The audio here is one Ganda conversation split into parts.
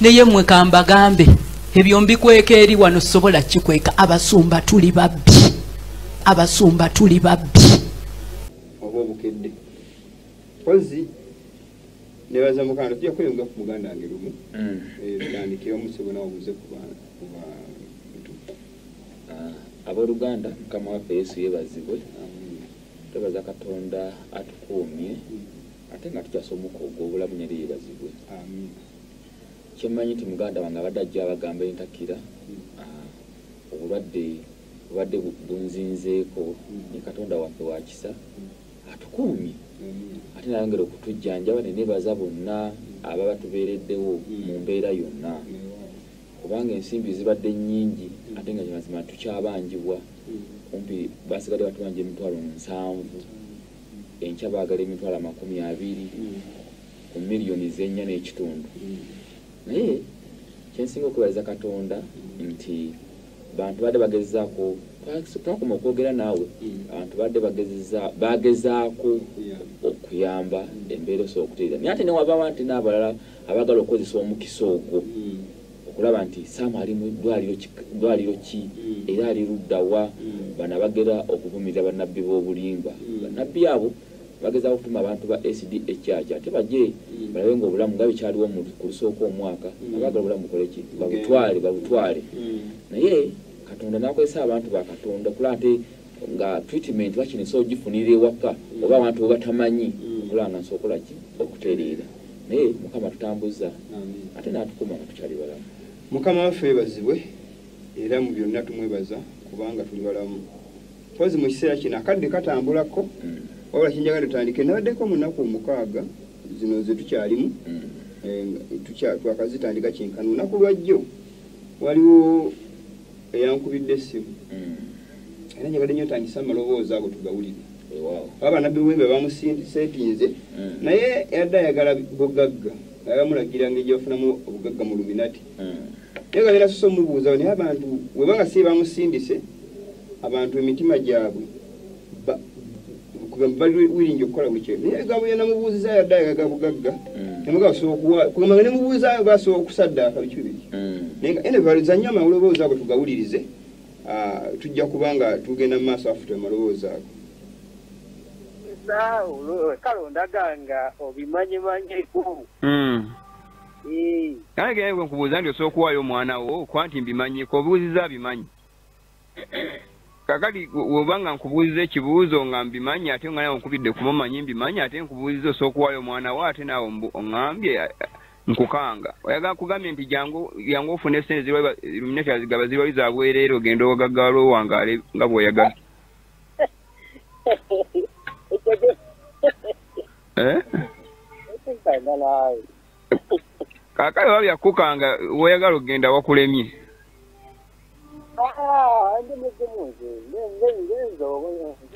Naye mmwe kambagambe ebyo mbikweka eri wano sobola kikweka. Abasumba tuli babbi, abasumba tuli babbi. Oba obukedde pozi nebaza mukanda tujja kweyunga ku muganda wange lumu tutandikire omusebo nawe obuze ku bantu. Abooluganda, Mukama waffe Yesu yeebazibwe. Twebaza Katonda atukuumye ate nga tukyasa omukka ogw'obulamu, neri yeebazibwe. Kyemmanyi nti muganda wange abadde ajja abagamba entakira, obulwadde bubadde bunzinzeeko, ne Katonda waffe wa kisa atukuumye ate nayongera okutujjanjaba. Ne neebaza bonna ababa tubeereddewo mu mbeera yonna, kubanga ensimbi zibadde nnyingi ate nga mazima tukyabanjibwa. Kumpi basigadde batubanja 70,000, enkya baagala 20,000 ku miliyoni 4.5. Naye kyensinga okwebaliza Katonda nti bantu badde bagezaako, twakoma okwogera naawe, abantu badde bagezaako okuyamba embeera osobola okutereera. Naye ate newabawo nti n'abalala abaagala okukozesa omukisa ogwo okulaba nti Saamu ali mu ddwaliro ki era ali luddawa. Bano abagera okuvumirira bannabbi b'obulimba, bannabbi abo bagezaako okutuma abantu ba SDA Church ate bajje balabe nga obulamu nga bikyaliwo ku lusooka omwaka, abaagala obulamu bukole ki, babutwale, babutwale. Naye Katonda n'akozesa abantu ba Katonda okulaba nti nga treatment bakino nsobola ogifunira ewaka oba abantu bwe batamanyi, okulaba nga nsobola ki okutereera. Naye Mukama tutambuza ate n'atukuma nga tukyali balamu. Mukama waffe yeebazibwe, era mu byonna tumwebaza kubanga tuli balamu. Pozi mu kiseera kino akadde katambulako, wabula kinjagala tutandike. Nabaddeko mu nnaku 6 zino ze tukyalimu, twakazitandika kyenkana olunaku lwajjo. Waliwo eyankubidde essimu era njagadde nnyo otandise amaloboozi ago tugawulire. Aba bannabbi bwembe bamuseetinze, naye yadde ayagala bugagga, ayamulagira ngeri gyebafunamu obugagga mu Illuminati. Naye nga berasoose omubuuza, naye abantu webanga si bamusindise, abantu emitima gyabwe bali willing okukola buli kintu. Naye gabo yanamubuuziza yadde ayagala bugagga, nemugaba osobola okuwa kugamba nga nemubuuzaayo basobola okusaddaaka biki biki. Naye nga anyway, baliriza nnyo amaloboozi ago tugawulirize. Tujja kuba nga tugenda mu maaso after amaloboozi ago. Kale ondaga nga obimanyimanyiko. Naye genda bwe nkubuuza nti osobola okuwaayo omwana wo, kuba nti mbimanyiko, obuuziza abimanyi. Kakati woba nga nkubuuziza ekibuuzo nga mbimanyi, ate nga nawe onkubidde kuba omanyi mbimanyi, ate nkubuuziza osobola okuwaayo omwana wo, ate naawe oŋŋambye nkukanga. Oyagala nkugambye nti jangu jangu ofune sente zirwa Illuminati azigaba zirwali za bwereere, ogende ogaggawale owangaale nga bw'oyagala. Eh? Ekikanga naawe. Kaakati oba byakukanga, w'oyagala okugenda wakulemye. Ah, ndi mugumu nze. Nze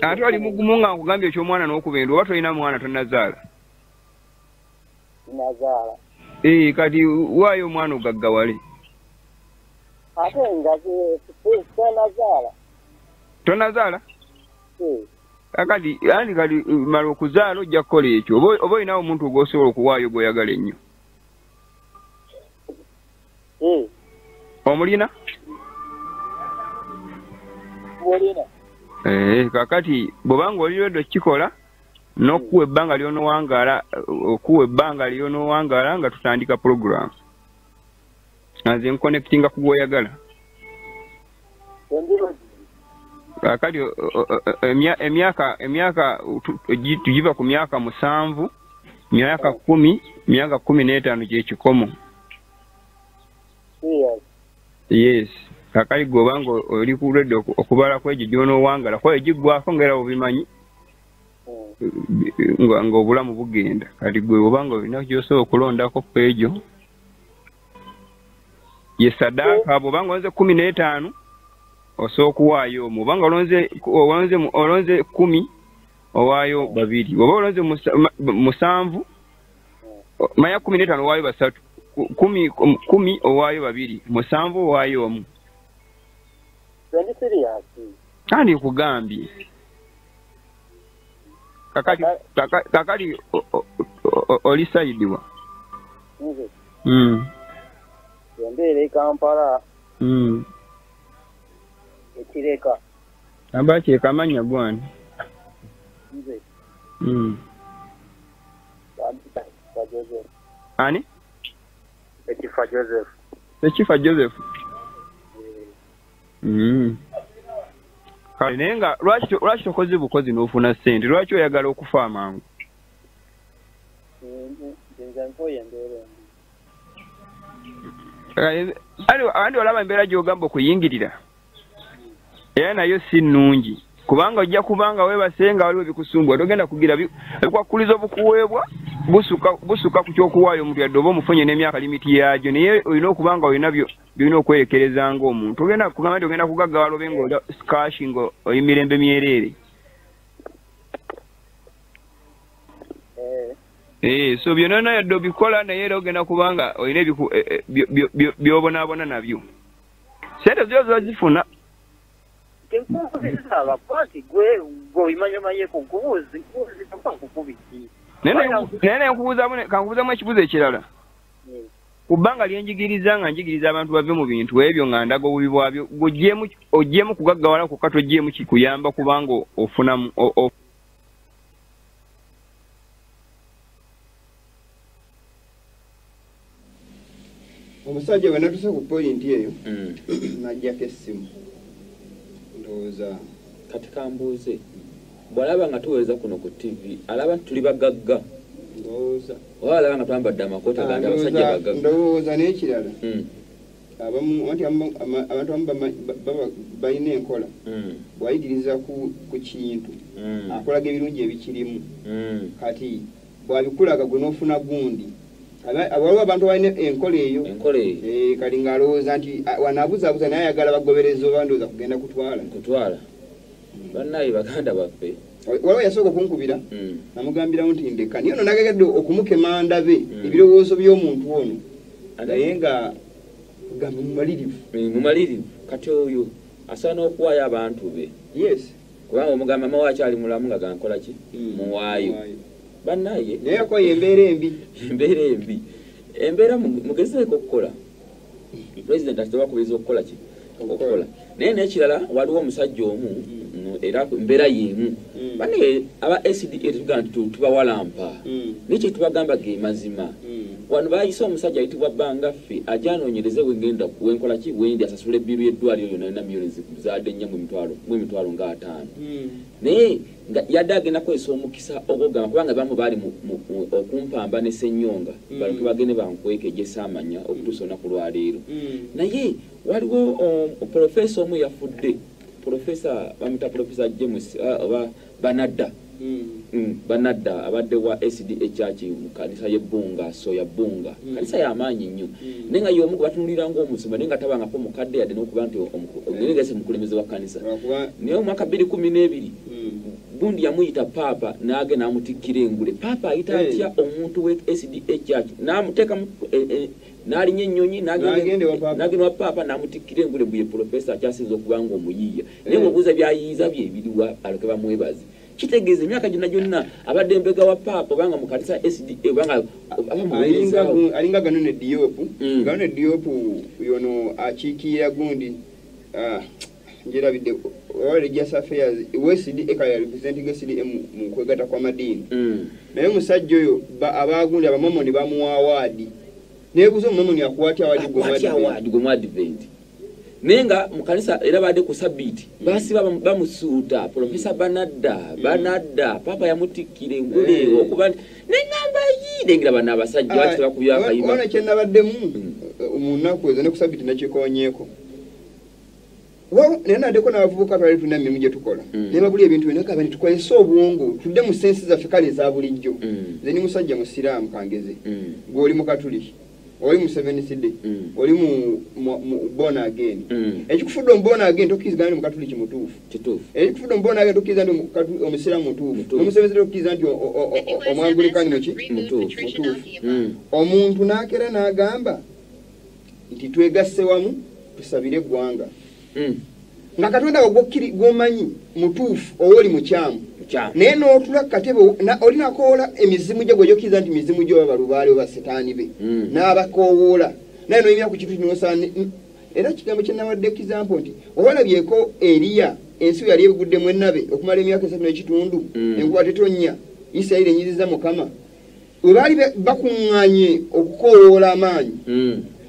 Ate oli mugumu nga nkugambye eky'omwana n'okuba endu, oba tolina mwana, tonnazaala? Nazaala. Ee, kati waayo omwana ogaggawale. Ate nga tonazaala. Tonazaala? Kakati andi kati mala okuzaala ojja kukola ekyo. Oba olinawo omuntu gw'osobola okuwaayo gw'oyagala ennyo? Omulina? Mulina. Ee, kakati bw'obanga oli ready okukikola n'okuwa ebbanga ly'onoowangaala, okuwa ebbanga ly'onoowangaala nga tutandika pulogulaamu, nga nze nkuconnectinga ku gw'oyagala. Kakati emyaka tugiva ku myaka 7, myaka 10, myaka 15 kyekikomo. Yes, kakali gwe obanga oli ku ready okubala ku egyo gy'onoowangala, kuba egiggwako nga era obimanyi nga obulamu bugenda. Kati gwe obanga olina gy'osobola okulondako ku egyo ye sadaaka, bw'obanga olonze 15 osobola okuwaayo omu, obanga olonze 10 owaayo babiri, oba olonze 7, manya 15 owaayo basatu, 10 owaayo babiri, 7 owaayo omu. Ndi serious. Kandi nkugambye kakati oli side wa? Nze. Mbeera e Kampala. Ekireka. Kampala Kireka, amannya gwani? Nze. Joseph. Ani? Ekifa Joseph. Ekifa Joseph. Kale naye nga lwaki tokoze bukozi n'ofuna ssente? Lwaki oyagala okufa amangu? Nze nkooye embeera embi. Andi olaba embeera gy'ogamba okuyingirira era nayo si nnungi, kubanga ojja kubanga weebase nga waliwo ebikusumbwa, togenda kugira ebikwakuliza obukuweebwa busuka ku ky'okuwaayo omuntu yadde oba omufunye n'emyaka limiti yaagyo, naye olina okuba nga olina byolina okwerekereza ng'omuntu. Ogenda kugamba nti ogenda kugaggawala obe ng'olya kashi ng'oli mirembe myereere. So byonna yadde obikola naye era ogenda kubanga olina by'obonaabona nabyo. Ssente zo zozifuna. Naye kankubuuzamu ekibuuzo ekirala. Ku bbanga lye njigiriza nga njigiriza abantu bave mu bintu ebyo nga ndaga obubi bwabyo, oggyemu kugaggawala kwokka toggyemu kikuyamba kubanga ofunamu Omusajja bwe natuuse ku pointi eyo n'aggyako essimu. Ndowooza kati kambuuze, bw'alaba nga tuweereza kuno ku TV alaba nti tuli bagagga? Ndowooza oba alaba nga twambadde amakooti agandi abasajja bagagga? Ndowooza n'ekirala abamu anti abantu abamu balina enkola, bw'ayigiriza ku kintu akolaga ebirungi ebikirimu, kati bw'abikulaga gwe n'ofuna gundi. Waliwo abantu balina enkola eyo, kali ng'alowooza nti wanaabuzaabuza naye ayagala bagobereza oba ndowooza kugenda kutwala. Bannaye baganda baffe, waliwo yasooka okunkubira namugambirawo nti ndeka, naye ono nagagadde okumukema ndabe ebirowoozo by'omuntu ono, naye nga gamba mumalirivu. Mumalirivu. Kati oyo asaana okuwaayo abantu be. Yes. Kubanga omugamba mama akyali mulamu nga gankola ki? Muwaayo. Bannaye naye akoye embeera embi. Embeera embi. Embeera mugezeeko okukola. Pulezidenti akitaba kubiriza okukola ki? Okukola. Naye n'ekirala waliwo omusajja omu era embeera y'emu. Bannaye aba SDA tugamba nti tubawalampa. Naye kye tubagamba ge mazima. Wano bayise omusajja ayitibwa Bangaffe ajja anoonyereze wengenda wenkola ki wendi asasula ebbiru y'eddwaliro yonna yonna miliyoni zaadde nnya mu emitwalo nga 5. Naye nga yadde agenda kukozesa omukisa ogw'okugamba kubanga bamu baali okumpamba ne Ssennyonga baleke bagende bankweke gye saamanya okutuusa olunaku lwaleero. Naye waliwo profesa omu yafudde, profesa bamuyita Profesa James oba Banadda. Banadda abadde wa SDA Church mu kanisa y'ebbunga, Soya Bbunga, kanisa y'amaanyi nnyo, naye nga y'omu gwe batunuulira ng'omusumba, naye nga tabangako mukadde yadde n'okuba nti naye nga si mukulembeze wa kanisa. Naye omwaka 2012 gundi yamuyita Paapa n'agenda n'amutikkira engule. Paapa ayita atya omuntu we SDA Church n'amuteeka n'alinnya ennyonyi n'agenda wa Paapa n'amutikkira engule bwe ye profesa akyasinza okuba ng'omuyiiya. Naye bw'obuuza by'ayiiza bye biriwa aleke bamwebaze. Kitegeeza emyaka gyonna gyonna abadde mbega wa Paapa obanga mu kanisa SDA obanga alinga Ganone Diop. Ganone Diop yono akiikirira gundi njerabidde oba religious affairs SDA kale representing SDA mu kwegatta kw'amadiini. Naye omusajja oyo abagundi abamomoni bamuwa awaadi. Neebuuza omumomoni akuwa atya awaadi gwe mu Advent? Naye nga mu kanisa era badde ku sabbiiti basiba bamusuuta Profesa Banadda Paapa yamutikkira engule okuba nti neŋŋamba yi nengera bano abasajja lwaki tebakubye akayimba. Ona kye nabaddemu mu nnaku ezo ne ku sabbiiti nakikonyeeko. Naye naddeko n'abavubuka twali tulina emirimu gye tukola naye bagula ebintu byonna gamba nti tukozese obwongo tudde mu sensi zaffe kale eza bulijjo. Nze ndi musajja musiraamu kangeze, gwe oli mukatuliki, oli mu Seventh Day, oli mu born again. Ekikufudde omu born again tokkiriza nti mukatuliki mutuufu. Ekikufudde omu born again tokkiriza nti omusiraamu mutuufu. Omu Seventh Day tokkiriza nti omwangulikani muki mutuufu. Omuntu n'akeera n'agamba nti twegasse wamu tusabire eggwanga. Nga Katonda gw'omanyi mutuufu oba oli mukyamu, naye n'otula ku katebe olinakoola emizimu gye gwe gy'okkiriza nti mizimu gyo oba balubaale oba setaani be n'abakoowoola. Naye noyimira ku kintu kino era kigambo kye nawadde example nti owalabyeko Eriya ensi yali eguddemu ennabe okumala emyaka 3.5 enkuba tetonnya Isirayiri enyiziza Mukama. We baali bakuŋŋaanye okukoowoola amaanyi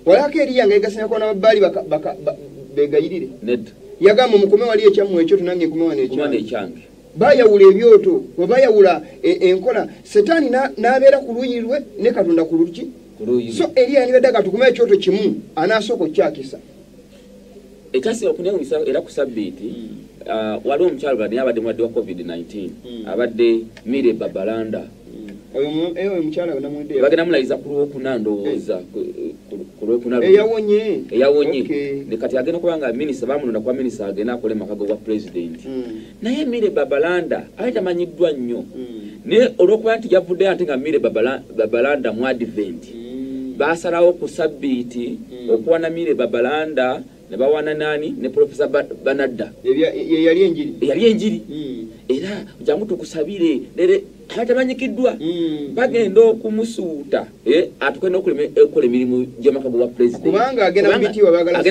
walako Eriya nga yegasinako n'ababaali begayirire. Yagamba mukome wali ekyammwe ekyo tunange nkume wano ekyange. Bayawula ebyoto, bwe bayawula enkola, Setaani n'abeera ku luuyi lwe ne Katonda ku luki. So Eriya yandibadde aga tukume ekyoto kimu anaasooka okukyakisa. Ekyasinga okunewuunyisa era ku sabbiiti waliwo omukyalo naye abadde mulwadde wa COVID-19 abadde Mire Babalanda. Oyo omukyala namuwedde bagenda mulayiza ku Lwokuna ndowooza ku Lwokuna eyawonye eyawonye ne kati agenda kuba nga minisita bamulonda kuba minisita agenda akole maka gwa pulezidenti. Naye Mire Babalanda aye tamanyiddwa nnyo naye olw'okuba nti yavuddeyo ate nga Mire Babalanda mu Advent basalawo ku sabbiiti okuwana Mire Babalanda ne bawana nani ne Profesa Banadda yali enjiri eyali enjiri era jangu tukusabire lere atamanyikiddwa bagenda okumusuuta atuke n'okukola emirimu gy'amaka gwa pulezidenti kubanga agenda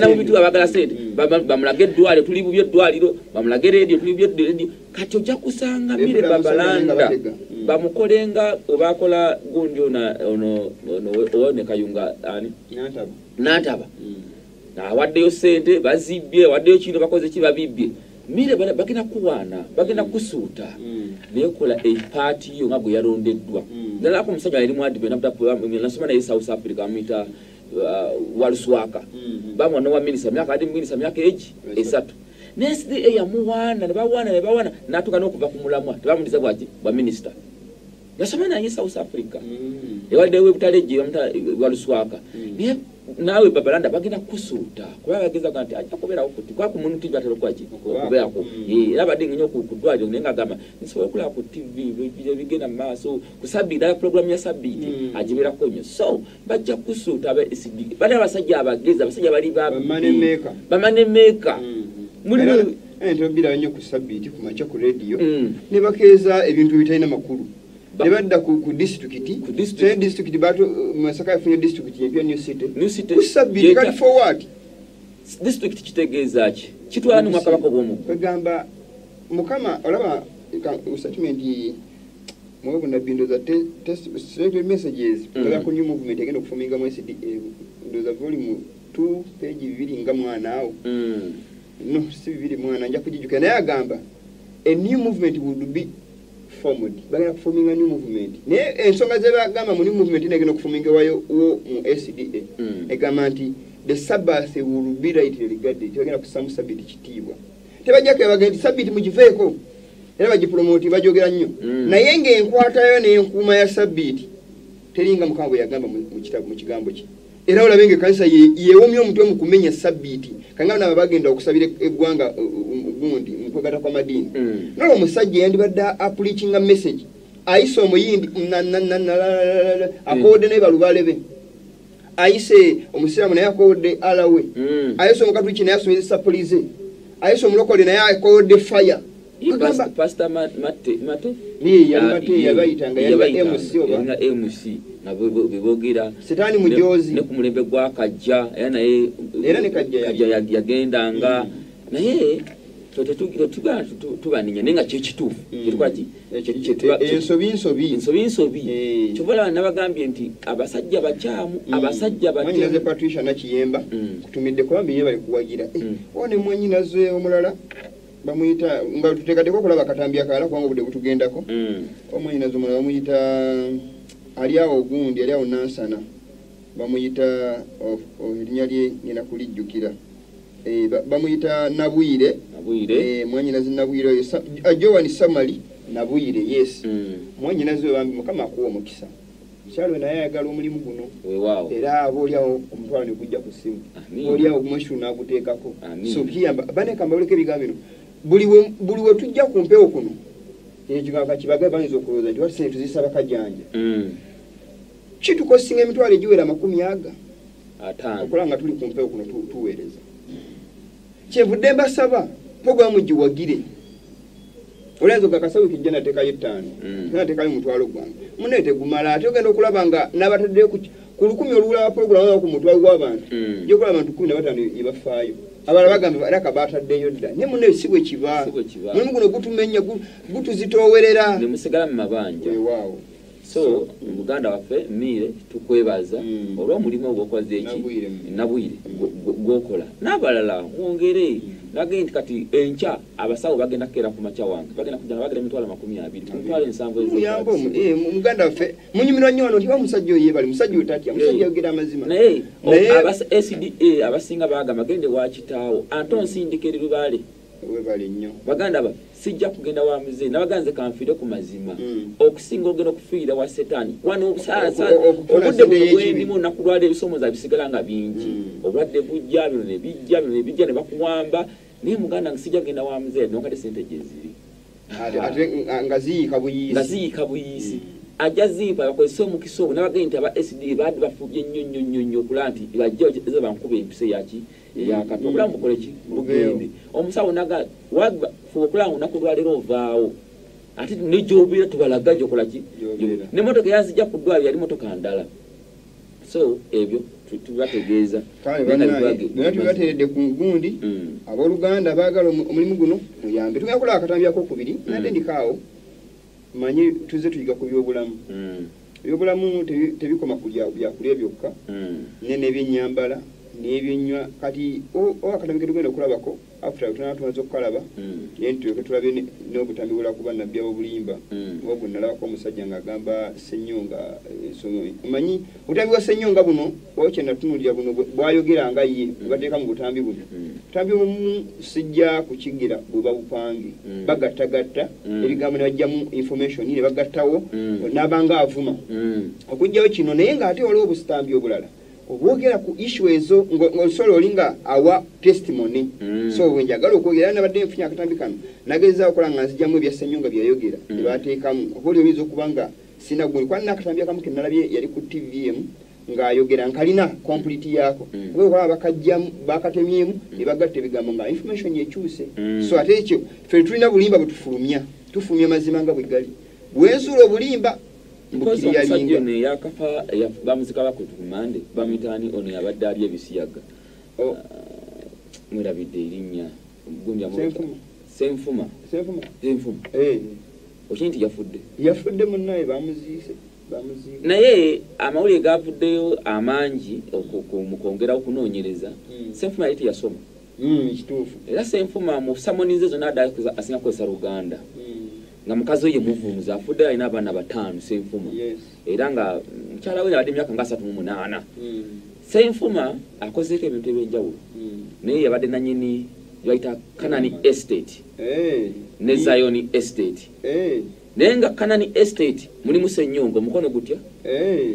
mu bitiibwa baagala ssente bamulage eddwaliro tuli bubi eddwaliro bamulage rediyo tuli bubi rediyo. Kati ojja kusanga Mire Babalanda bamukolenga obakola gundi ono owone Kayunga ani Nantaba awaddeyo ssente bazibbye awaddeyo kino bakoze ki babibbye. Mire bagenda kuwaana bagenda kusuuta naye kola epaati yo nga gwe yalondeddwa. Ddala omusajja yali mu Advent nasoma naye South Africa amuyita Waluswaka bamwana wa minisita myaka adi minisita myaka egi 3 naye SDA yamuwaana ne bawaana ne bawaana n'atuuka n'okuva ku mulamwa tebamuliza bwaki bwa minisita. Nasoma naye South Africa ewaddewo ebutale gye bamuta Waluswaka naye naawe Babalanda bagenda kusuuta kuba bageza nti ajja kubeerawo kuti kuba ku muntu TV atera okukola okubeerako era abadde nnyo ku ddwaliro naye ng'agamba nsobola okulaba ku TV ebigenda mu maaso ku sabbiiti ddala pulogulaamu ya sabbiiti agibeerako nnyo. So bajja kusuuta aba SDA bali abasajja abagezi abasajja bali bamanemeeka mulimu ntobira nnyo ku sabbiiti ku makya ku rediyo ne bakeeza ebintu ebitalina makulu. Ne badda ku disitulikiti disitulikiti bato Masaka yafunye disitulikiti empya New City ku sabbiiti kati for what? Disitulikiti kitegeeza ki? Kitwala ni mwakabaka obw'omuggulu. Kwegamba Mukama olaba statement mwe bunabbi ndoza selected messages ola ku new movement egenda okufuminga mu SDA ndoza volume 2 page 2 nga mwana awo no si 2 mwana nja kujijukira naye agamba a new movement would be formed. Bagenda kuforminga new movement naye ensonga ze bagamba mu new movement negenda okuforminga wayo wo mu SDA egamba nti the Sabbath will be rightly regarded. Bagenda kusamu sabiti kitiibwa tebajjako bagenda sabiti mugiveeko era bagipromote bajogera nnyo naye ng'enkwatayo n'enkuuma ya sabiti teringa Mukama bwe yagamba mu kitabo mu kigambo kye. Era olabe ng'ekkanisa yeewomye omutwe mu kumenya sabiti kangaba nabo bagenda okusabira eggwanga gundi mu kwegatta kw'amadiini. Nolwo omusajja yandibadde apreachinga message ayise omuyindi akoowodde naye balubaale be ayise omusiraamu naye akoowodde alawe ayise omukatuliki naye asomeza sapulize ayise omulokole naye akoowodde fire. Pastor Mate Mate Mate yabayitanga yali MC oba MC nga bebogera Setaani mujozi ne ku mulembe gwa Kajja era naye era ne Kajja yagendanga naye tetugana tubaninya naye nga kyekituufu kyetukola ki ensobi kyobola nabagambye nti abasajja bakyamu abasajja batya Patricia Nakiyemba kutumidde kuba mbiye bali kuwagira one mwannyinaze omulala bamuyita nga tuteekateeka okulaba akatambi akalala kubanga obudde butugendako omwannyinaze omulala bamuyita ali awo gundi ali awo Nansana bamuyita erinnya lye ngenda kulijjukira bamuyita Nabwire mwannyinaze Nabwire oyo Joan Samali Nabwire yes mwannyinaze oyo bambi Mukama akuwa omukisa mukyalo naye ayagala omulimu guno era aba oliawo omutwalo ne gujja ku ssimu oliawo omushuru n'aguteekako so kiyamba baneka mbaleko ebigambo bino buli we tujja ku mpewo kuno ekigambo kakibaga bayinza okulowooza nti wati sente tuzisaba kajanja kitukosinga emitwalo egiwera 50 okulaba nga tuli ku mpewo kuno tuweereza. Kyenvudde mbasaba pogwamu giwagire olenzo gakasawo kijja nateekayo 5 nateekayo omutwalo gwange munne tegumala ate ogenda okulaba nga n'abataddeyo Ku 1000 olulaba program ku mutwalo gw'abantu. Jokola abantu 15 ebafaayo. Abalala bagamba alaka bataddeyo dda. Naye munne si bwe kiba. Mulimu guno gutumenya gutuzitoowerera. Ne musigala mu mabanja. Weewaawo. So muganda waffe Miire tukwebaza olw'omulimu ogwokoze eki Nabwire gwokola n'abalala mwongere. Nagende nti kati enkya abasawo bagenda kukeera ku makya wange bagenda kujja nga bagenda emitwalo 20, emitwalo 70 Muyambe muganda waffe munyumirwa nnyo wano nti oba musajja oyo yeebale, musajja oyo tatya, musajja ayogera amazima. Naye SDA abasinga bagamba gende wa kitaawo ate onsindika eri Lubaale. Weebale nnyo. Baganda ba sijja kugenda wa muzeeyi nabaganze kanfiire ku mazima okusinga ogenda okufiira wa setaani wano obudde buno bwendimu olunaku lwaleero ebisomooza bisigala nga bingi. Obulwadde bujja bino ne bijja bino ne bijja ne bakuwamba. Naye muganda nge sijja kugenda wa muzeeyi nonkadde sente gye ziri. Ate nga ziyiika buyiisi. Nga ziyiika buyiisi. Ajja zimpa bakozese omukisa ogwo nabagende nti aba SDA baadde bafubye nnyo nnyo nnyo nnyo okulaba nti bajja eze bankuba empisa eyaki eyakati obulamu bukole ki bugende. Omusawo naga fuba okulaba nga olunaku lwaleero ovaawo ate ne gy'obeera tubalaga gy'okola ki n'emmotoka eyanzijja ku ddwaliro yali mmotoka ndala. So ebyo tubategeeza. Kale bannange byonna tubibateeredde ku gundi. Abooluganda baagala omulimu guno muyambe. Tugenda kulaba akatambi akokubiri nadde ndikaawo manyi tuzze tuyiga ku byobulamu. Ebyobulamu tebikoma ku byakulya byokka ne n'ebyennyambala n'ebyenywa. Kati akatambi ke tugenda okulabako after tunaba tumaze okukalaba naye tulyoke tulabe n'obutambi bula kuba nabbi obulimba. Obwo nalabako omusajja ng'agamba Ssenyonga ensonga. Omanyi obutambi bwa Ssenyonga buno oba kye natunuulira buno bw'ayogera nga ye bateeka mu butambi buno. Butambi obumu sijja kukigira buba bupange. Bagattagatta ebigambo ne baggyamu information ne bagattawo n'abanga avuma. Okuggyayo kino naye ng'ate waliwo obutambi obulala obwogera ku issue ezo ng'osobola oli nga awa testimony. So bwe njagala okwogera nabadde nfunye akatambi kano nagezaako okukola nga nzigyamu ebya Ssenyonga bye yayogera ne bateekamu. Oba oli oyinza okuba nga sina gundi kuba nina akatambi akamu ke nalabye yali ku TVM ng'ayogera nkalina complete yaako. Oba okulaba bakajjamu bakatemyemu ne bagatta ebigambo nga information ekyuse. So ate ekyo ffe tulina bulimba bwe tufulumya, tufulumya mazima nga bwe gali. Bwe nzuula obulimba Mpozi omusajja ono eyakafa bamuzika bakutu ku Mande bamuyita ani ono yabadde ali ebisiyaga. Mwerabidde erinnya. Ssenfuma. Ssenfuma. Ssenfuma. Okimanyi nti yafudde. Yafudde munnaye bamuziise. Bamuziika. Naye amawulire gavuddeyo amangi mu kwongera okunoonyereza. Ssenfuma yali teyasoma. Kituufu. Era Ssenfuma mu samonize zonna adde asinga kukozesa Luganda. Nga mukazi we ye muvuumuzi afudde alina abaana 5 Ssenfuma. Era nga mukyala we abadde emyaka nga 38. Ssenfuma akozeeko ebintu eby'enjawulo. Naye yabadde nannyini bayita Canaan Estate. Ne Zion Estate. Naye nga Canaan Estate mulimu Ssenyonga omukono gutya.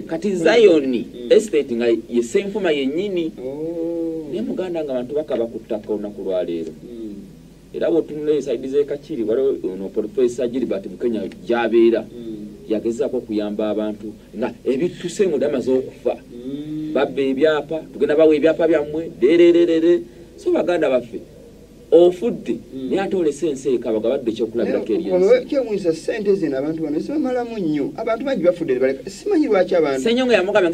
Kati Zion Estate nga ye Ssenfuma yennyini. Naye muganda nga abantu bakaba ku ttaka olunaku lwaleero. Era bw'otunula ensaidi z'e Kakiri waliwo ono Profesa Gilbert Bukenya gy'abeera. Yagezaako okuyamba abantu nga ebituse ngo amaze okufa. Babba ebyapa, tugenda bawa ebyapa byammwe derererere. So baganda baffe ofudde naye ate olese ensi ekabaga badde ekyokulabirako eri ensi. Kyewuunyisa ssente zino abantu bano zibamalamu nnyo. Abantu bangi bafudde ne baleka. Simanyi lwaki abantu. Ssenyonga yamugamba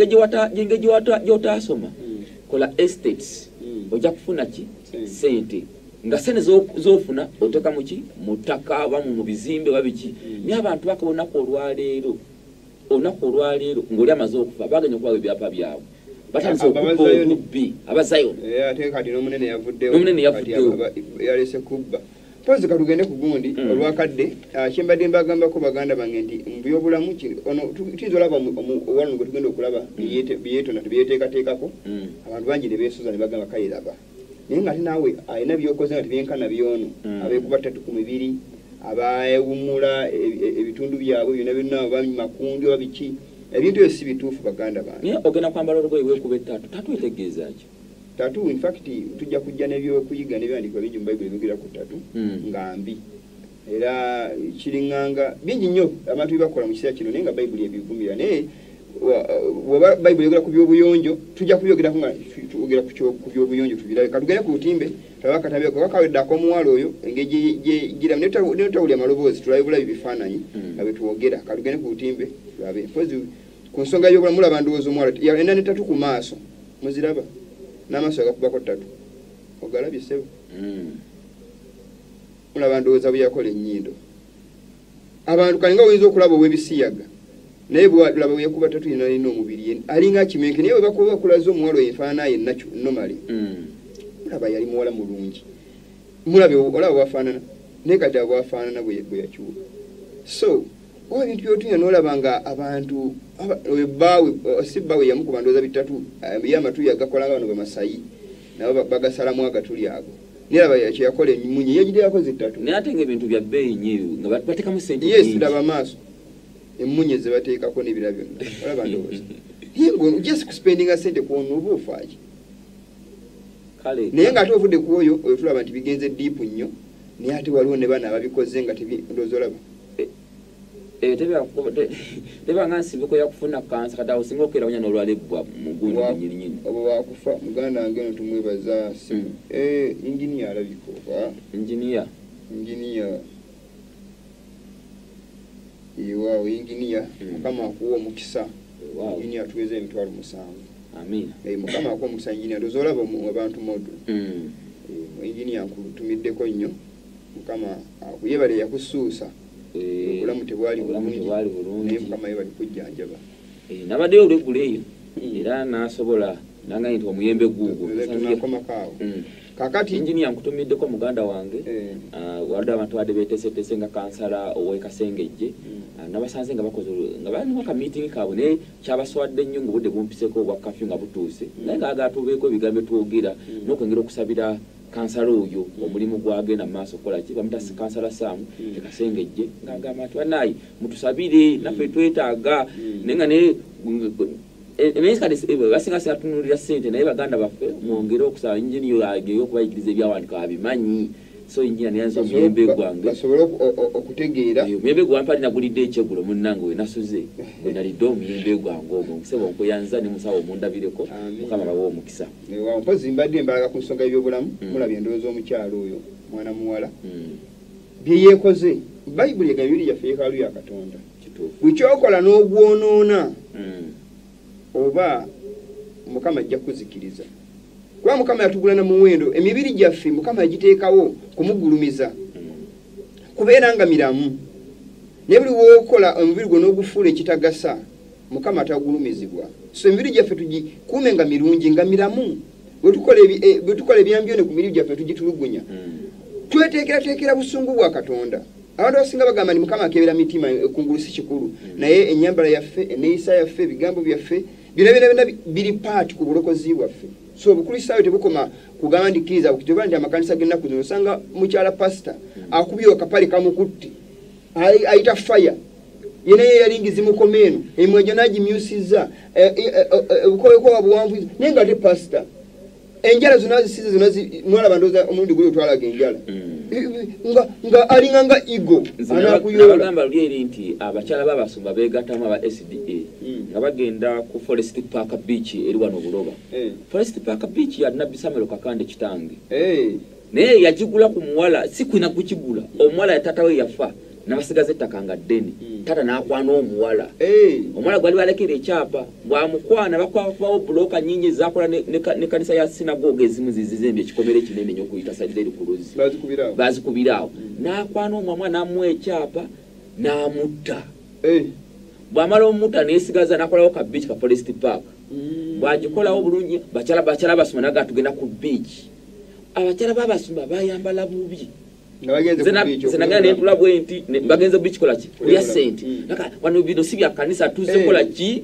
engeri gy'otaasoma kola estates ojja kufuna ki ssente. Nga ssente z'ofuna oteeka mu ki mu ttaka oba mu bizimbe oba biki. Naye abantu bakaba olunaku olwaleero ng'oli amaze okufa bagenda okubawa ebyapa byabwe. Batandise okubba obubbi aba Zion. Ate kati n'omunene yavuddewo. N'omunene yavuddewo. Yalese kubba. Mpozi katugende ku gundi olwakadde kye mbadde mbagambako baganda bange nti mu byobulamu ono tuyinza olaba owano gwe tugenda okulaba byeyetonda tebyeteekateekako. Abantu bangi ne beesoza ne bagamba kale laba. Naye ng'ate naawe alina by'okoze nga tebyenkana by'ono. Abeekuba ttatu ku mibiri, abeewummula ebitundu byabwe byonna byonna oba makundi oba biki. Ebintu ebyo si bituufu baganda bange. Naye ogenda kwambala olugoye weekuba ettatu, tatu etegeeza ki? Tatu in fact tujja kujja n'ebyokuyiga n'ebyandiikibwa bingi mu Bayibuli ebyogera ku tatu nga mbi. Era kiringanga bingi nnyo abantu bye bakola mu kiseera kino naye nga Bayibuli ebivumira. Naye bw'oba Bayibuli eyogera ku byobuyonjo tujja kubyogerako nga twogera ku byobuyonjo tubirabe. Katugende ku butimbe tulabe akatambi ako kakawedde ak'omuwala oyo engeri gye gira naye tutawulira amaloboozi tulabe bulabi bifaananyi nga bwe twogera. Katugende ku butimbe tulabe. Mpozi Ku nsonga y'obulamu mulaba ndowooza omuwala yalina ne tatu ku maaso, muziraba n'amaaso agakubako tatu, ogalabye ssebo? Mulaba ndowooza bwe yakola ennyindo. Abantu kalinga oyinza okulaba ow'ebisiyaga, naye bw'olaba bwe yakuba tatu yenna alina omubiri alinga akimenke, naye bwe bakuba bakulaze omuwala oyo enfaanana ye normally. Mulaba yali muwala mulungi, mulabe olaba bw'afaanana, naye kati bw'afaanana bwe yakyuka. So oba ebintu by'otunya n'olaba nga abantu oyo bbaawe si bbaawe yamukuba ndowooza bitatu, ye amatu yagakola nga bano bamasayi nabo bagasalamu agatuli ago, naye laba kye yakola emunye yagidde yakoze ttatu. Naye ate ng'ebintu bya bbeeyi nnyo nga bateekamu ssente Yes, nnyingi. laba amaaso emmunye ze bateekako n'ebirala byonna, olaba ndowooza naye ng'ono just kuspendinga ssente kwono oba ofaaki? Kale Naye ng'ate ovudde ku oyo, oyo tulaba nti bigenze deep nnyo, naye ate waliwo ne bano ababikoze nga ndowooza olaba. Tebanga nsibuko yakufuna kansa, kati awo singa okeera wonya n'olwala ebbwa mu gundi nyininyini. Oba wakufa. Muganda wange ono tumwebaza simu. Inginiya alabika oba? Inginiya. Inginiya ewaawo, inginiya. Mukama akuwa omukisa. Inginiya atuweza 700,000. Amiina. Mukama akuwa omukisa inginiya, ndowooza olaba abantu modo. Inginiya nkutumiddeko nnyo, Mukama akuyebale yakusuusa. Obulamu tebwali Obulamu bulungi, tebwali bulungi. naye Mukama yebale kujjanjaba. Nabaddeyo olweggulo eyo era nasobola nanganye nti omuyembe guugwo. Tunakomako awo. Kakati Inginiya nkutumiddeko muganda wange. Wadde abantu badde beeteeseteese nga kansala ow'e Kasengejje, nabasanze nga bakoze nga balina ka meeting kaabwe, naye kyabaswadde nnyo ng'obudde bumpiseko obwa kafyu nga butuuse, naye nga baagala tubeeko ebigambo twogera n'okwongera okusabira kansala oyo omulimu gwagenda mu maaso okukola ki. Bamuta kansala Saamu e Kasengejje, ng'agamba nti bannaayi mutusabire naffe twetaaga, naye nga naye basinga singa tunuulira ssente, naye baganda baffe mwongere okusaba inginiya ageyo okubayigiriza ebyawandiikibwa abimanyi. So inginiya neyanza omuyembe gwange basobole okutegeera. Omuyembe gwe wampa nagulidde ekyeggulo munnange, we nasuze bwe nalidde omuyembe gwange ogwo. Nkusaba nkuyanza ne musawo omundabireko. Amiina. Mukama bawe omukisa. Weewaawo. Mpozi mbadde mbalaga ku nsonga y'ebyobulamu. Mulabye endowooza omukyalo oyo mwana muwala bye yeekoze. Bayibuli egamba emibiri gyaffe yeekaalu ya Katonda. Kituufu. Bwe kyokola n'ogwonoona, oba Mukama ajja kuzikiriza, kuba Mukama yatugula na muwendo. Emibiri gyaffe Mukama yagiteekawo kumugulumiza, kubeera nga miramu, naye buli wookola omubiri gwo n'ogufuula ekitagasa, Mukama tagulumizibwa. So emibiri gyaffe tugikuume nga mirungi, nga miramu. Bwe tukola ebyambyone ku mibiri gyaffe tugitulugunya, tweteekerateekera busungu bwa Katonda. Abantu abasinga bagamba nti Mukama akebera mitima, kungulu si kikulu, naye ennyambala yaffe, enneeyisa yaffe, ebigambo byaffe, byonna byonna byonna biri part ku bulokozi bwaffe. So obukristaayo tebukoma kugamba nti kkiriza kuba nti amakanisa g'ennaku zino osanga mukyala pasita akubye akapale kamukutte, ayita faya yena ye yalingizi mukoma eno emimwa gyonna agimyusizza, obukowekowa buwanvu, naye nga ate pasita enjala zonna zisize zonna mwalaba ndowooza omulundi guli otwalaga enjala nga alinga nga igo Nze anakuyoola. nabagamba luli eri nti abakyala b'abasumba beegattamu aba SDA nga bagenda ku Forest Park Beach eri wano Buloba. Forest Park Beach ya Nabbi Samuel Kakande kitange, naye yagigula ku muwala, si kwina kukigula omuwala ya taata we yafa nabasigaza ettaka nga ddene. Taata n'akwana omuwala, omuwala gwali balekera ekyapa, bwamukwana bakwakubawo bulooka nyingi ezakola ne kanisa ya sinagoga ezimu zizizembye ekikomera ekinene nnyo okuyita side eri ku luzzi. Bazikubirawo. Bazikubiraawo, n'akwana omwamwa n'amuwa ekyapa n'amutta. Bw'amala omutta neesigaza n'akolawo ka beach ka Forest Park. Bw'agikolawo bulungi, bakyala basoma naga tugenda ku beach, abakyala b'abasumba bayambala bubi. Nga bagenze Nze ku beach nze nagenda nentula bwe nti bagenze beach kola ki? Kulya Kulya. sente. Naka, wano bino si bya kanisa, tuzze kola ki?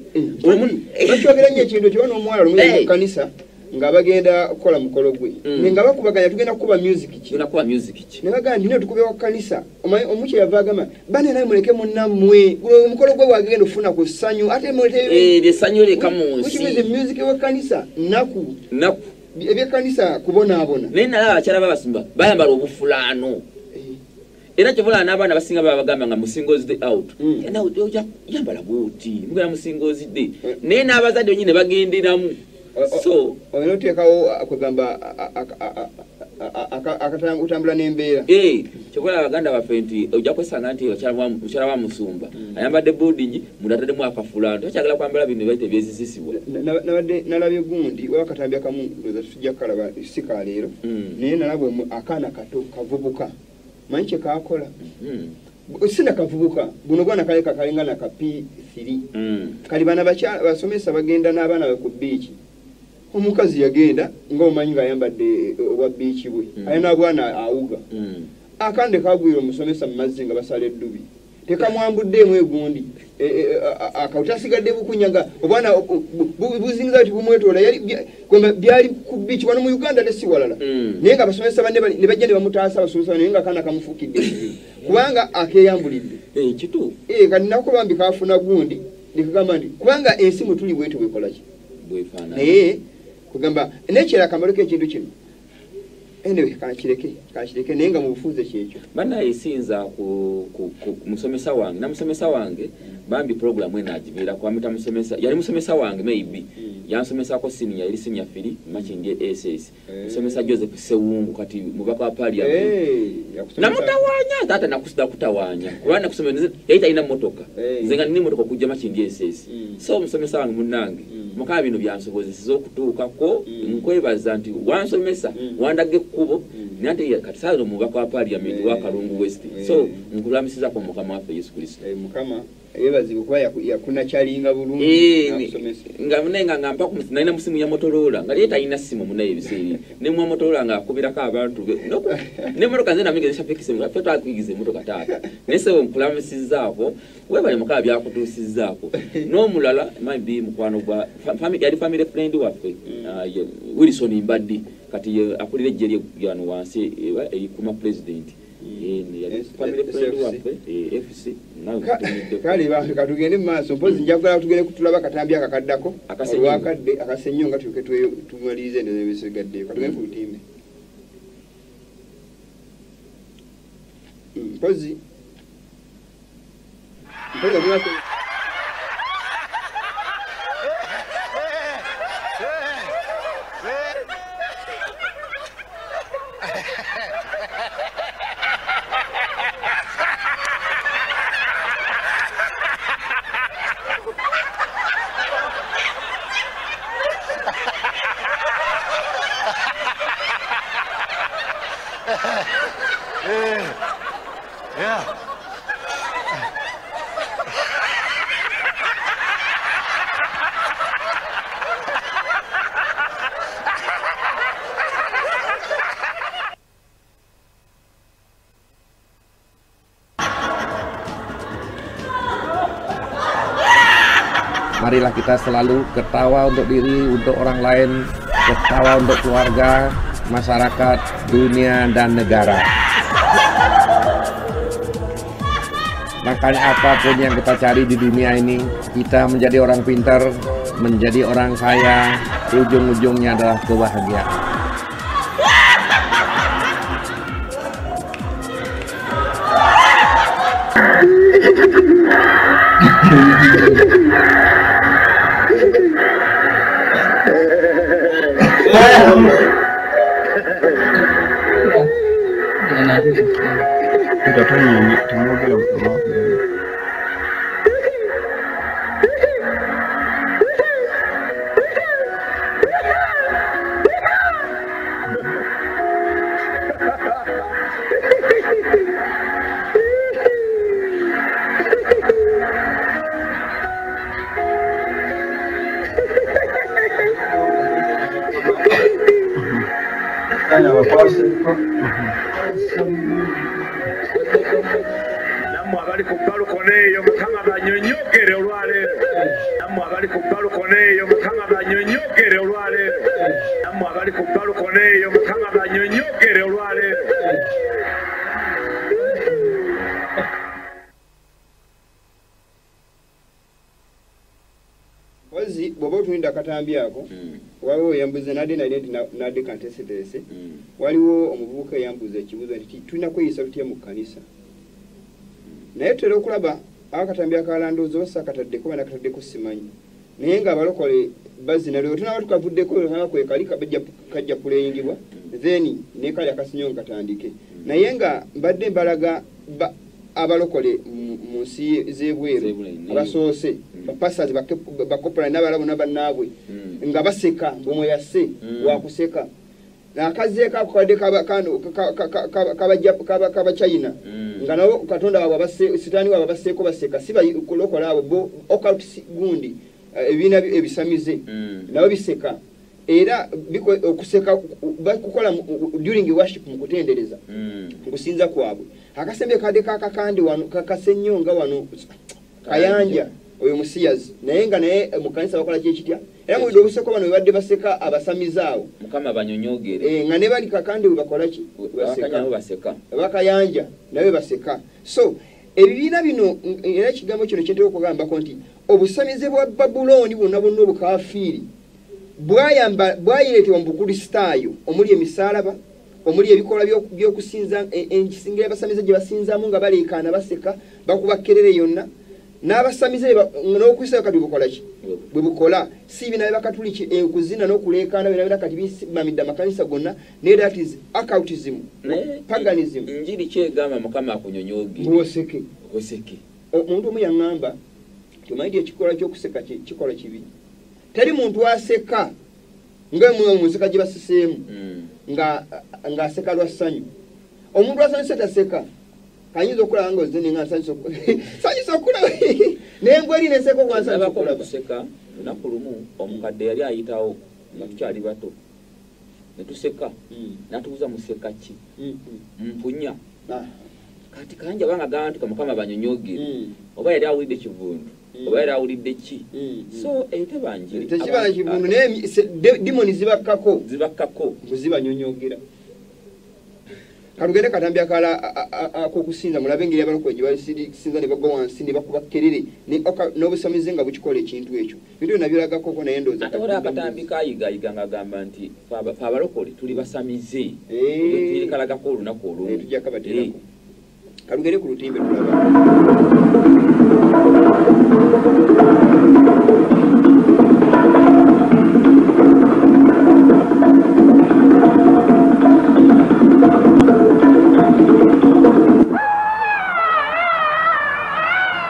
Bakyogera nnyo ekintu ekyo n'omuwala lumu mu kanisa nga bagenda kukola mukolo gwe, ne nga bakubaganya tugenda kukuba music ki? Tugenda kukuba music ki? Ne bagamba nti tukube wa kanisa. Omanyi omuky yava agamba bane naye muleke munnammwe guno omukolo gwe wagenda ofuna ku ssanyu ate mulete Eryo essanyu leka mu Which nsi. means music w'ekkanisa nnaku. Nnaku. Ebyekkanisa kubonaabona. Naye nalaba abakyala b'abasumba bayambala obufulaano, era kyovulaba n'abaana basinga baba bagamba nga mu Singles Day out. Nawe ojja yambala bwoti mugenda mu Singles Day, naye n'abazadde benyini ne bagenderamu. So olina oteekawo kwegamba Akatambula n'embeera. Kyokola abaganda baffe nti ojja kwesanga nti mukyala wa musumba ayambadde building munda ataddemu akafulano, takyagala kwambala bino baita ebyezizisibwa. Nabadde nalabye gundi wakatambi akamu, ndowooza tujja kukalaba, si ka leero, naye nalaba akaana kato kavubuka, manyi kye kaakola? Sina kavubuka, buno bwana kale kakalinga na ka P3. Kali bana bakyala basomesa bagenda n'abaana be ku beach. Omukazi yagenda nga omanyi ng'ayambadde obwa beach bwe, alina bwana awuga. Akande kagwira omusomesa mu mazzi nga basala eddubi, tekamwambuddeemu egundi akawutasigadde bukunya nga obwana buzingiza ti bumwetoola. Byali ku beach wano mu Uganda ne si walala. Naye nga abasomesa banne ne bajja ne bamutaasa abasomesa, naye nga akaana kamufukidde ekizibu kubanga akeyambulidde. Kituufu. Kati nako bambi kafuna gundi nekagamba nti kubanga ensi mwe tuli bwetu bwekolaki bwefaanana. Naye kugamba nekyera akamalo k'ekintu kino. Anyway, kankireke, naye nga mu bufunze kyekyo. Bannaye, sinza ku musomesa wange, namusomesa wange bambi program eno agibeera kwamita musomesa, yali musomesa wange, maybe yansomesako senior, yali senior 3 Makindye SS. Musomesa Joseph Sewungu, kati mubaka wa parliament. Yakusomesa. Namutawanya taata, nakusida kutawanya kuba nakusomera yali talina motoka. Nze nga nina emotoka okujja Makindye SS. So omusomesa wange munnange, mukama bino byansobozeseza okutuukako. Nkwebaza nti wansomesa, wandaga ekkubo. Naye ate kati saazo omubaka wa parliament wa Kalungu West. So nkulamisizako Mukama waffe Yesu Kristo. Mukama yeebazibwe kuba yakunakyalinga bulungi n'akusomesa. Nga munaye nga mpa nalina musimu ya Motorola, nga liye talina simu munaye ebiseera nemwa Motorola nga akubirako abantu be. N'emmotoka nze namigezesa pikisi, ffe twakuyigiza emmotoka taata. Naye sebo nkulamisizaako, webale Mukama byakutuusizzaako. N'omulala maybe mukwano gwa yali family friend waffe, ye Wilson Mbaddi, kati ye akulira ejje lyano wansi erikuma president. Yali family friend SFC. waffe, FC nawe nkutumiddeko. Kale katugende mu maaso mpozi njagala tugende kutulaba katambi akakaddako. Akasenyo. Olwakadde akasenyo nga tuke tumalirize endowooza ebisigaddeyo. Katugende ku lutimbe. Mpozi ogenda. Marilah kita selalu ketawa untuk diri, untuk orang lain, ketawa untuk keluarga, masyarakat, dunia, dan negara. Makanya apapun yang kita cari di dunia ini, kita menjadi orang pintar, menjadi orang kaya, ujung-ujungnya adalah kebahagiaan. Nammwe abali ku balcony eyo, Mukama banyonyogere olwaleero. Nammwe abali ku balcony eyo, Mukama banyonyogere olwaleero. Nammwe abali ku balcony eyo, Mukama banyonyogere olwaleero. Mpozi bw'oba otulinda akatambi ako, waliwo eyambuza nadde nali nti nadde kanteeseteese. Waliwo omuvubuka eyambuza ekibuuzo nti tulina kweyisa tutya mu kkanisa, naye tutera okulaba akatambi akalandoozi oba saakataddeko oba nakataddeko simanyi, naye ng'abalokole Bazina leo tunaba tukavuddeko kwe kali kajja puleyingibwa then ne kali akasinyonga katandike. Naye nga mbadde mbalaga abalokole mu nsi z'ebweru abasoose bapastors bakopola n'abalabo n'abannaabwe nga baseka ng'omwe yase wakuseka nakazeeko akakadde kaba China nga nabo Katonda waabwe abasse sitaani waabwe abasseeko baseka si bakulokola abo bo occult gundi ebibiina ebisamize nabo biseka era okuseka bakukola during worship mu kutendereza mu kusinza kwabwe. Akasembe kadde kakakandi wano kakasenyonga wano Kayanja oyo musiyazi naye nga naye mu kanisa bakola kyekitya era mu bidobuseko bano bebadde baseka abasamize awo Mukama banyonyogere nga ne bali kakandi we bakola ki baseka bakayanja nabe baseka. So ebibiina bino era ekigambo kino kyentera okugambako nti obusamize bwa Babulooni bwonna bwonna obukafiiri bwayireetebwa mu Bukristaayo omuli emisaalaba omuli ebikolwa by'okusinza ensingira abasamize gye basinzaamu nga baleekaana baseka bakuba kerere yonna n'abasamize n'okukristaayo kati bukola ki bwe bukola si bina Bakatuliki okuzina n'okuleekaana byonna byonna kati bimamidde amakanisa gonna naye that is occultism, paganism. Njiri kyegamba Mukama akunyonyogere bw'oseke oseke. Omuntu omu yaŋŋamba nti omanyi nti ekikolwa ky'okuseka kikola kibi. Teri muntu aseka nga museka gye basiseemu ng'aseka lwa ssanyu. Omuntu asanyuse taseka kayinza okulaba nga ozze nga nsanyuse okulaba naye ngwe eri neseka okuba nsanyuse okulaba. Kuseka lunaku lumu omukadde yali ayitawo nga tukyali bato ne tuseka n'atubuuza museka ki mpunya. Kati Kayanja banga agamba nti Mukama banyonyogere oba yali awulidde kivundu oba yali awulidde ki so eteba njiri tekibala kivundu naye demoni zibakkako zibanyonyogera. Kalugende katambi akala akokusinza mulabe engeri abalokole gye basinza ne bagwa wansi ne bakuba kerere n'obusamize nga bukikola ekintu ekyo bintu byonna byolagakoko naye ndowooza ate waliwo akatambi kayigayiga ng'agamba nti fe abalokole tuli basamize tulikalagako olunaku olumu tujja kabateerako. Kalugende ku lutimbe tulaba.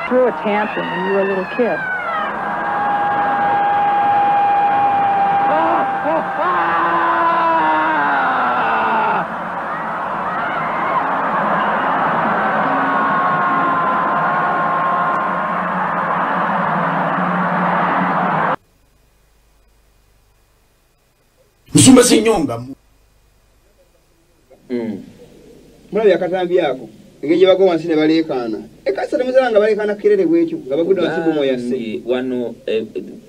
Threw a tantrum when you were a little kid. Musumba Senyonga mulabye akatambi ako engeri gye bagwa wansi ne baleekaana ekkanisa temuzala nga baleekaana kerere bwekyo nga bagudde wansi bw'omwoyo wano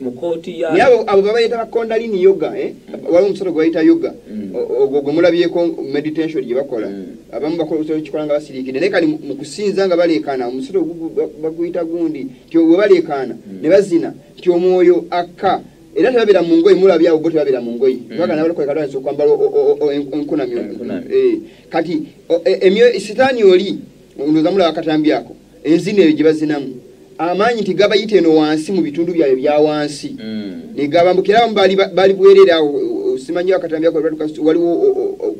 mu kooti ya naye abo babayita ba kundalini yoga waliwo omusolo gwe bayita yoga ogwo gwe mulabyeko meditation gye bakola abamu bakola kikola nga basiriikidde naye kali mu kusinza nga baleekaana omusolo baguyita gundi nti bwe baleekaana ne bazina nti omwoyo akka era tebabeera mu ngoye mulabye awo bo tebabeera mu ngoye kubanga n'abalokole kati bayinza okwambala enkunamyo kati emyoyo sitaani oli ndowooza mulaba akatambi ako enzina eyo gye bazinamu amaanyi nti gabayita eno wansi mu bitundu byabwe bya wansi ne gabambukira abamu bali bwerere awo simanyi akatambi ako waliwo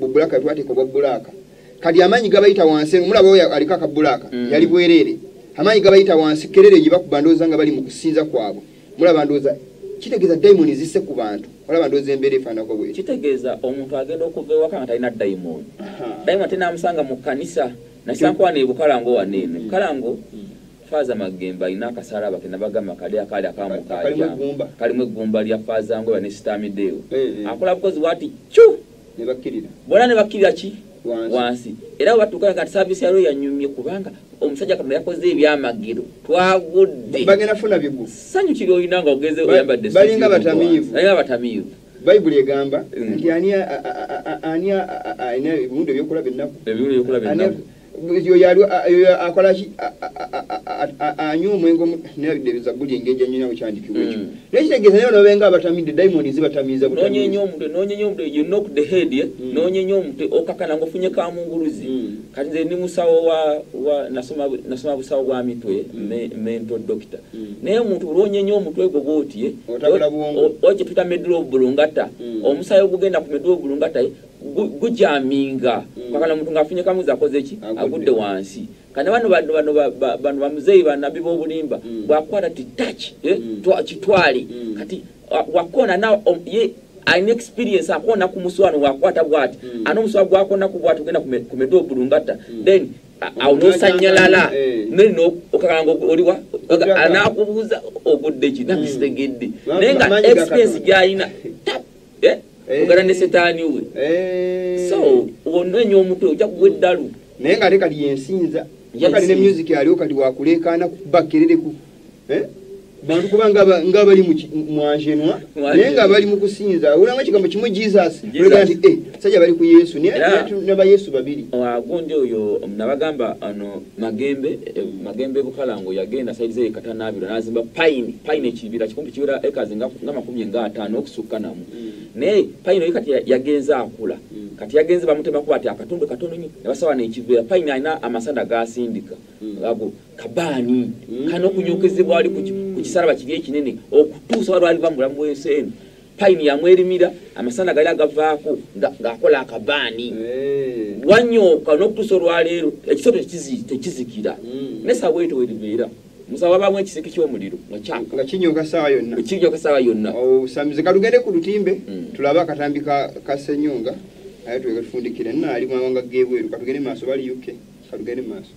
bubulaka twateeka obwa bulaaka kati amaanyi gabayita wansi mulaba oyo aliko akabulaaka yali bwerere amaanyi gabayita wansi kerere gye bakuba ndowooza nga bali mu kusinza kwabwe mulaba ndowooza kitegeeza dayimoni zisse ku bantu olaba ndowooza embeera efaananako bwetyo. Kitegeeza omuntu agenda okuva ewaka nga talina dayimoni dayimoni ate n'amusanga mu kkanisa nakisankuwa ne Bukalango wano eno Bukalango Faaza Magembe alina akasalaba ke nabagamba kali akaali akamukaja kalimu eggumba lya Faaza Ngoba ne Sitamideewo akola bukozi bwati cu ne bakkirira bonna ne bakkirira ki wansi era batuuka kati saavisi yaliwo yanyumye kubanga omusajja Katonda yakoze ebyamagero twagudde bagenda funa biggu ssanyu kiri olina nga ogenze oyambadde balinga batamiivu balinga batamiivu. Bayibuli egamba nti ani alina ebiwundu ebyokulaba ennaku Yoyo akola ki anywa omwenge nerabidde Zabbuli engeri gye nnyina kyandikibwa ekyo. Naye kitegeeza naye bano babenga abatamidde dayimoni zibatamiiza butamidde. Noonyenya omutwe, you knock the head, noonyenya omutwe okakana ng'ofunye kamunguluzi. Kati nze ndi musawo wa nasoma busawo bwa mitwe, mental doctor. Naye omuntu lwonyenya omutwe gwo bw'oti, oba kye tuyita medulla oblongata, omusaayi ogugenda ku medulla oblongata gujaminga. Kakana omuntu ng'afunye kamuzi akoze ki? Agudde wansi. Kana bano bano bamuzeeyi bannabbi b'obulimba bw'akwata ti touch kitwale. Kati wakona na ye alina experience akona ku muswano wakwata bw'ati ana omuswa gwakona ku bw'ati ogenda ku medulla oblongata, then awo n'osanyalala then okakana oliwa anakubuuza ogudde ki nakitegedde, naye nga experience gy'alina tap ogala ne setaani we. So onenya omutwe ojja kugwa eddalu. Naye ng'ate kati yensinza kati ne music aliwo kati wakuleekaana kuba kerereku bantu kuba nga bali mwanjenwa naye nga bali mu kusinza owuliramu ekigambo kimu Jesus olga nti sajja bali ku Yesu naye ne ba Yesu babiri. Gundi oyo nabagamba ano Magembe Bukalango yagenda saizi ye Katanabiro n'azimba pine ekibira kikumpi kiwera acres nga 50 okusukka namu. Naye pine oyo kati yagenze akula kati yagenze bamutemako ati akatundu katono nnyo ne basawa n'ekiveera. Pine alina amasanda g'asindika ago kabaani kano okunyokezebwa ali ku kisalaba kiri ekinene okutuusa waliwo aliva mu bulamu bw'ensi eno. Pine yamwerimira amasanda gali agavaako ng'akola akabaani wanyooka n'okutuusa olwaleero ekisoto tekizikira. N'essaawa bwetyo weribeera musawo wabaamu ekisiki ky'omuliro nga kyaka nga kinyooka ssaawa yonna, kinyooka ssaawa yonna. Osamize katugende ku lutimbe tulabe akatambi ka Ssenyonga aye tuleke tufundikire nno ali mu mawanga g'ebweru. Katugende mu maaso, bali UK, katugende mu maaso.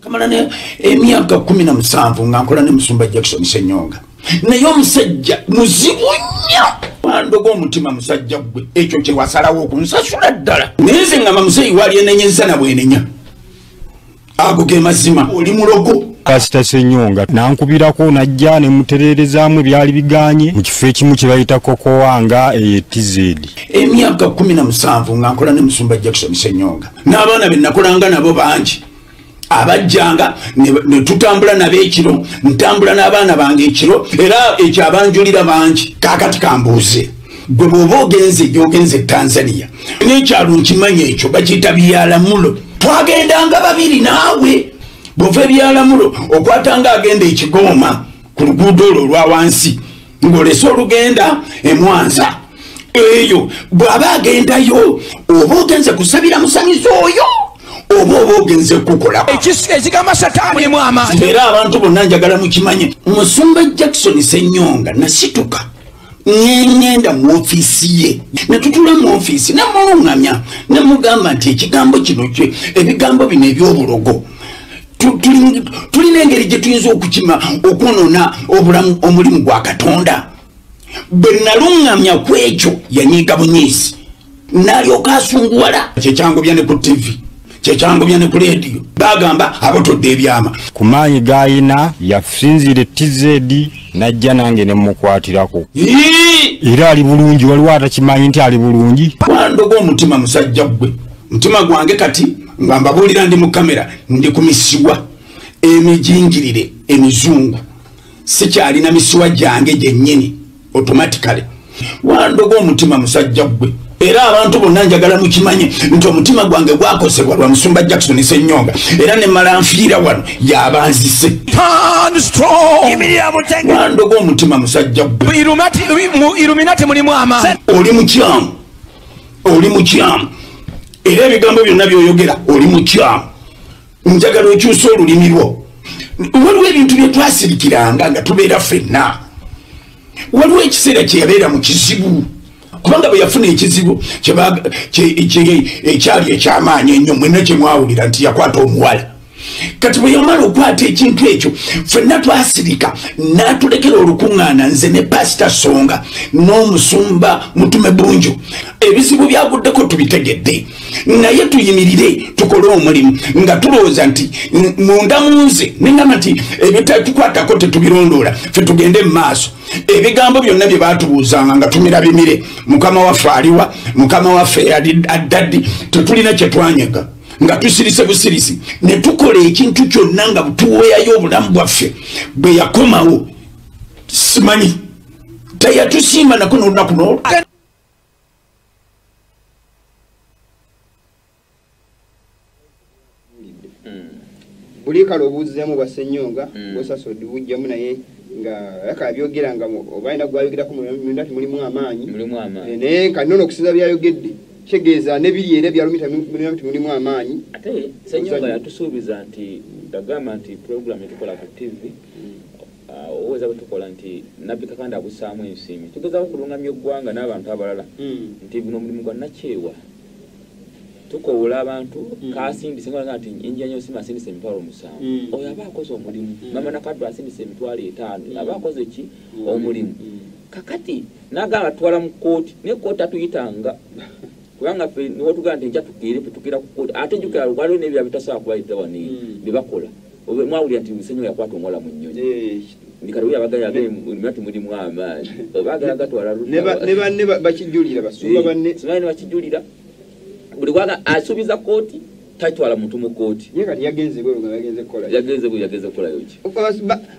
Kamala ne emyaka 17 nga nkola ne Musumba Jackson Ssenyonga, naye omusajja muzibu nnyo wandoga omutima musajja gwe ekyo kye wasalawo okunsasula ddala. Naye nze ngamba muzeeyi wali enenyezza na bwenenya, ago ge mazima, oli mulogo. Pasita Ssenyonga nankubirako najja ne mutereerezaamu ebyali biganye mu kifo ekimu kye bayita Kokowanga e TZ. Emyaka 17 nga nkola ne Musumba Jackson Ssenyonga n'abaana be nakolanga nabo bangi abajjanga ne tutambula nabo ekiro, ntambula n'abaana bange ekiro, era ekyo abanjulira bangi. Kaakati kambuuze gwe bw'oba ogenze gy'ogenze Tanzania n'ekyalo nkimanyi ekyo bakiyita Byalamulo, twagendanga babiri naawe. Bw'ova Ebyalamulo okwatanga agenda Ekigoma ku luguudo olwo olwa wansi ng'olese olugenda e Mwanza eyo, bw'aba agendayo oba ogenze kusabira musamize oyo oba ogenze kukola ekigamba Sataani mu amaanyi. Era abantu bonna njagala mukimanye, Musumba Jackson Ssenyonga nasituka ngenda mu ofiisi ye ne tutula mu ofiisi namulungamya ne mugamba nti ekigambo kino ebigambo bino eby'obulogo tulina engeri gye tuyinza okukima okwonoona obulamu omulimu gwa Katonda. Bwe nalungamya ku ekyo yanyiiga bunyiisi n'alyoka asunguwala. Kyekyangobya ne ku TV, kyekyangobya ne ku leediyo, bagamba abotodde ebyama. Ku maanyi g'ayina yasinziira TZ najja nange ne mukwatirako. Era ali bulungi, waliwo atakimanyi nti ali bulungi. Wandoga omutima musajja gwe, mutima gwange kati nga mbabuulira ndi mu kamera ndi ku misiwa emijingirire emizungu, sikyalina misiwa gyange gyennyini automatically. Wandoga omutima musajja gwe. Era abantu bonna njagala mukimanye nti omutima gwange gwakosebwa lwa Musumba Jackson Ssenyonga, era ne mala nfiira wano yabanzise. Wandoga omutima musajja gwe. Illuminati mulimu amaanyi. Oli mukyamu, oli mukyamu, era ebigambo byonna by'oyogera oli mukyamu. Njagala okyuse olulimi lwo. Waliwo ebintu bye twasirikiranga nga tubeera ffenna. Waliwo ekiseera kye yabeera mu kizibu, kubanga bwe yafuna ekizibu ekyali ekyamaanyi ennyo mwenna kye mwawulira nti yakwata omuwala. Kati bwe yamala okwata ekintu ekyo, ffenna twasirika, n'atulekera olukuŋŋaana, nze ne Pasita Songa n'omusumba Mutume Bunjo. Ebizibu byaguddeko tubitegedde, naye tuyimirire tukole omulimu nga tulowooza nti munda mu nze neŋŋamba nti ebitatukwatako tetubirondoola, ffe tugende mu maaso. Ebigambo byonna bye baatubuuzanga nga tumira bimire, Mukama waffe aliwa, Mukama waffe addaddi, tetulina kye twanyega, nga tusirise busirisi ne tukola ekintu kyonna nga tuweeyayo obulamu bwaffe. Bwe yakomawo simanyi teyatusiima nako n'olunaku n'olwo. Buli kale obuuzizaamu bwa Ssenyonga bwosasodde bujjamu, naye nga akabyogera nga oba alina gwayogerako munda nti mulimu amaanyi, naye kanono okusinza byayogedde kitegeeza nebiri era byalumita nti mulimu amaanyi. Ate Ssenyonga yatusuubiza nti yagamba nti program etukola ku TV oweza bwe tukola nti Nabbi Kakande abussaamu ensimbi, tugezaako okulungamya eggwanga n'abantu abalala nti guno omulimu gwa nnakyewa, tukowoola abantu kasindise nga nti enjanya osima asindise 7,000, oyo aba akoze omulimu. Mama Nakaddo asindise 5,000, aba akoze ki omulimu. Kakati n'agamba twala mu kkooti, naye kkooti atuyitanga kubanga ffe niwotugamba nti nja tukiire, ffe tukiira ku kkooti. Ate jjukira waliwo n'ebirala bitasobola kubayita wano bye bakola. Mwawulira nti Ssenyonga yakwata omuwala mu nnyonyi, kati oyo abagala nti mulimu amaanyi, baagala gatwala ne banne bakijjulira, basumba banne simanyi ne bakijjulira. Buli gwanga asuubiza kkooti tatwala muntu mu kkooti. Ye kati yagenze bweru nga yagenze kukola yagenze bweru yagenze kukolayo ki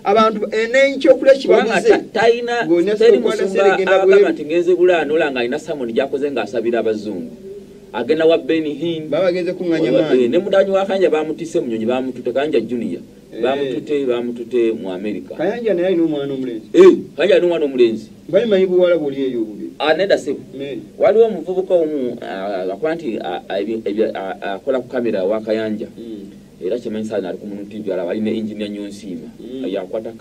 abantu n'ekyokulya kibabuze. Talina teri musumba abagamba nti ngenze Bulaaya nola nga alina samoni gy'akoze ng'asabira abazungu, agenda wa Benny Hinn baba agenze kuŋŋaanya maanyi. Ne mutabani wa Kayanja bamutisse mu nnyonyi, bamutute Kayanja Junior, bamutute mu Amerika. Kayanja naye alina omwana omulenzi. Kayanja alina omwana omulenzi. Bamanyi buwala buli eyo obubi. Nedda ssebo, waliwo omuvubuka omu akuba nti akola ku kamera wa Kayanja, era kyemanyi saana ali ku Munu TV alaba, alina engineer Nyonsiima yakwata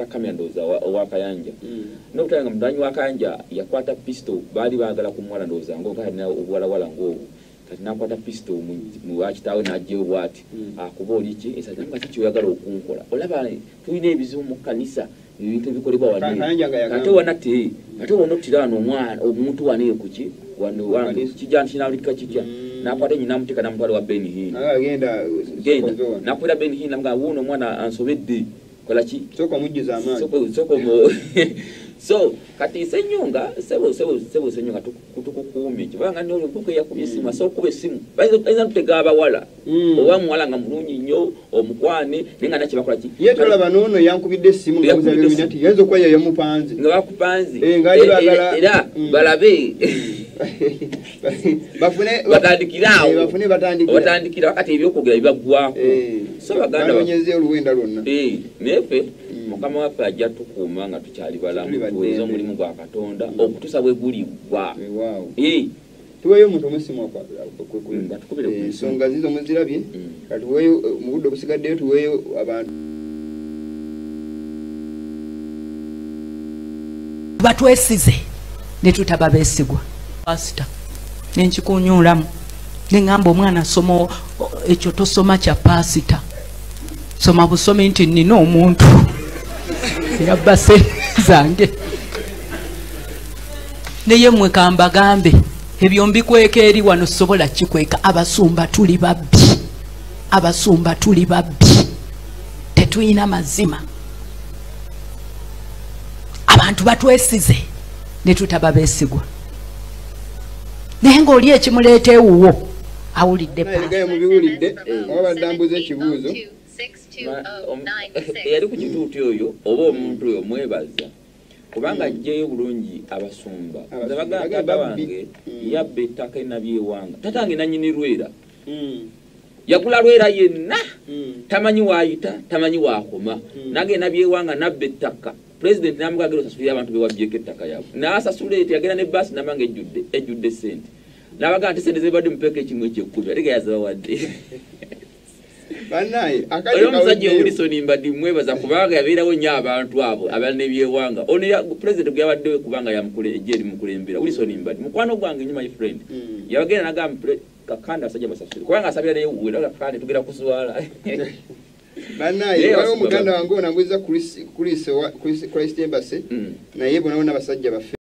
kamera ndowooza owa Kayanja. N'okutanga nga mutabani wa Kayanja yakwata pistol, baali baagala kumuwala ndowooza ng'alina obuwalawala ng'obwo, kati n'akwata pistol mu wakitaawe n'aggyayo bw'ati akuba oli ki esajja nga ki kyoyagala okunkola. Olaba tulina ebizibu mu kkanisa, ebintu ebikolebwa wano ate wanate ate wonottira wano omwana omuntu wano eyo kuki wano wange kijja nti kinawulikika kitya. N'akwata ennyonyi n'amuteeka n'amutwala wa Benny Hinn, genda n'akwera Benny Hinn n'amugamba wuuno omwana ansobedde, kola ki sooka omujjuze amaanyi. So kati Ssenyonga sebo Ssenyonga tukukuumye kubanga n'olubuka eyakubye essimu asobola okukuba essimu, bayinza n'otutega abawala oba muwala nga mulungi nnyo omukwane naye nga nakye bakola ki. Ye tolaba n'ono yankubidde essimu nga nti yayinza okuba ye yamupanze nga bakupanze era balabe batandikire awo batandikire wakati ebyokwogera bibaggwako. So baganda banoonyeze oluwenda lwonna. Naye ffe Mukama waffe ajja tukuuma nga tukyali balamu, tuweereze omulimu gwa Katonda okutuusa bwe guliggwa. Tuweeyo omuntu omusimu ensonga zizo muzirabye, kati tuweeyo mu budde obusigaddeyo tuweeyo abantu batwesize ne tutaba beesigwa. Pasita nenkikunyuulamu neŋŋamba omwana soma ekyo tosoma kya pasita, soma busomi nti nnina omuntu eyabba ssente zange. Naye mmwe kambagambe ebyo mbikweka eri wano sobola kikweka. Abasumba tuli babbi, abasumba tuli babbi, tetulina mazima. Abantu batwesize ne tutaba beesigwa, naye ng'oli ekimuleeta ewuwo awulidde. Mubiwulidde oba baddambuza ekibuuzo eyali ku kituuti oyo oba omuntu oyo mwebaza kubanga aggyeyo bulungi abasumba. Bagamba tata wange yabba ettaka enabyewanga, tata wange nannyini Lwera, yagula Lwera yenna, tamanyi waayita tamanyi waakoma, nagenda byewanga nabba ettaka. Pulezidenti n'amugamba osasulire abantu bewabbyeko ettaka yaabwe, n'asasula eti yagenda ne baasi nabanga ejjudde ssente, n'abagamba nti ssente zibadde mupeeko ekimu eky'ekkumi ate nga yazibawadde. Oli omusajja Wilson Mbadi mwebaza kubanga yabeerawo nnyo abantu abo abalina ebyewanga. Ono pulezidenti gwe yabaddewo kubanga ejje erimukulembera, Wilson Mbadi mukwano gwange nnyo, my friend, yabagenda n'agamba Kakanda abasajja basasule kubanga asabira neyewuwe nawe kakande tugenda kuswala. Banaye waliwo muganda wange ono ambuuza Christ Embassy, naye bona bona abasajja baffe.